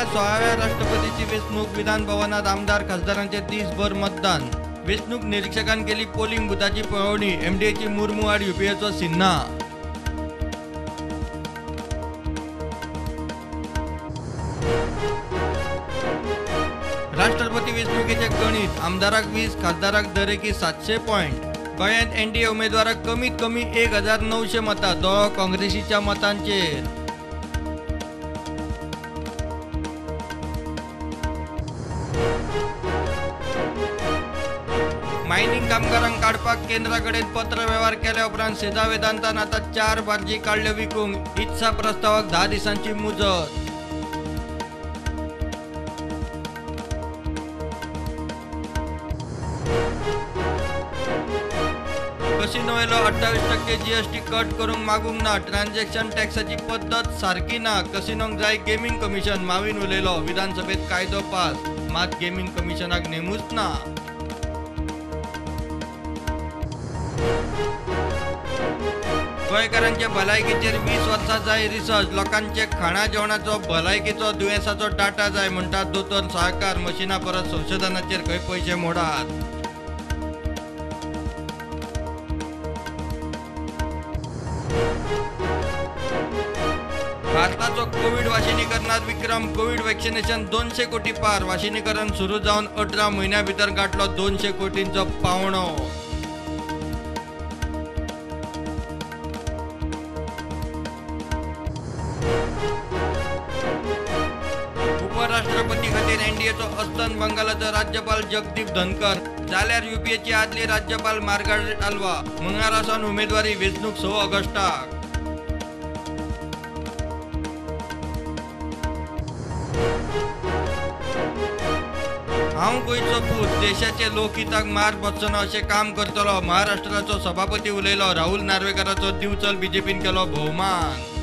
फाल्यां 16व्या राष्ट्रपतीची वेंचणूक. विधानभवनात आमदार खासदारांचे दीसभर मतदान. वेंचणूक निरीक्षकान केली पोलिंग बुथाची पळोवणी. एमडीएची मुर्मू आड युपीएचो सिन्हा. राष्ट्रपती वेंचणुकेचे गणित. आमदाराक 20, खासदाराक दरेकी 700 पॉयंट. गोंयांत एनडीए उमेदवाराक कमीत कमी 1900 मतां. दोळो काँग्रेसीच्या मतांचेर. मायनिंग कामगारांक काडपाक केंद्रा कडेन पत्र वेव्हार केल्या उपरांत सेजा वेदांतान आतां 4 बार्जी काडल्यो विकूंक. इत्सा प्रस्तावाक 10 दिसांची मुजत. कसिनोवेलो 28% जीएसटी कट करूंक मागूंक ना. ट्रान्झॅक्शन टॅक्साची पद्दत सारकी ना. कसिनोंक जाय गेमींग कमिशन. मावीन उलयलो. विधानसभेत कायदो पास, मात गेमींग कमिशनाक नेमूच ना. गोंयकारांचे भलायकेचेर 20 वर्सां जाय रिसर्च. लोकांचे खाणा जेवणाचो, भलायकेचो, दुयेंसाचो डाटा जाय म्हणटात दोतोर साळकार. मशिना परस संशोधनाचेर खंय पयशे मोडात. भारताचो कोविड वाशिनीकरणात विक्रम. कोविड वॅक्सिनेशन 200 कोटी पार. वाशिनीकरण सुरू जावन 18 म्हयन्या भितर गांठलो 200 कोटींचो पावणो. उपराष्ट्रपती खातीर एनडीएचो अस्तंत बंगालाचो राज्यपाल जगदीप धनकर, जाल्यार युपीएची आदली राज्यपाल मार्गारेट आल्वा. मंगळारा सावन उमेदवारी. वेंचणूक 6 ऑगस्टाक. हांव गोंयचो पूत, देशाचे लोकहिताक मार बसचो ना अशें काम करतलो. महाराष्ट्राचो सभापती उलयलो. राहुल नार्वेकाराचो दिवचल बीजेपीन केलो भोवमान.